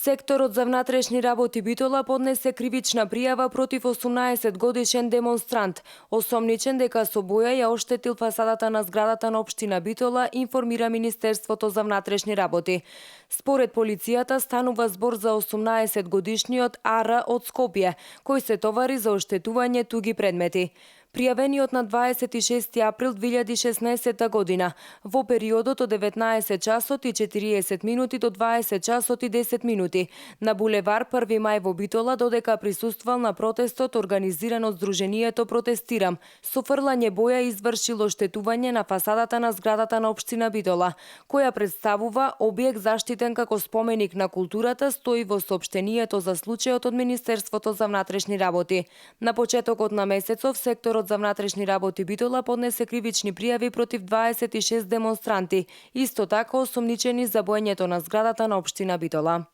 Секторот за внатрешни работи Битола поднесе кривична пријава против 18-годишен демонстрант, осомничен дека со боја ја оштетил фасадата на зградата на општина Битола, информира Министерството за внатрешни работи. Според полицијата станува збор за 18-годишниот Ара од Скопје, кој се товари за оштетување туги предмети. Пријавениот на 26 април 2016 година во периодот од 19 часот и 40 минути до 20 часот и 10 минути на булевар 1 мај во Битола, додека присуствувал на протестот организиран од Сдруженијето Протестирам, со фрлање боја извршил оштетување на фасадата на зградата на општина Битола, која представува објект заштитен како споменик на културата, стои во соопштението за случајот од Министерството за внатрешни работи. На почетокот на месецов секторот за внатрешни работи Битола поднесе кривични пријави против 26 демонстранти, исто така осомничени за боењето на зградата на општина Битола.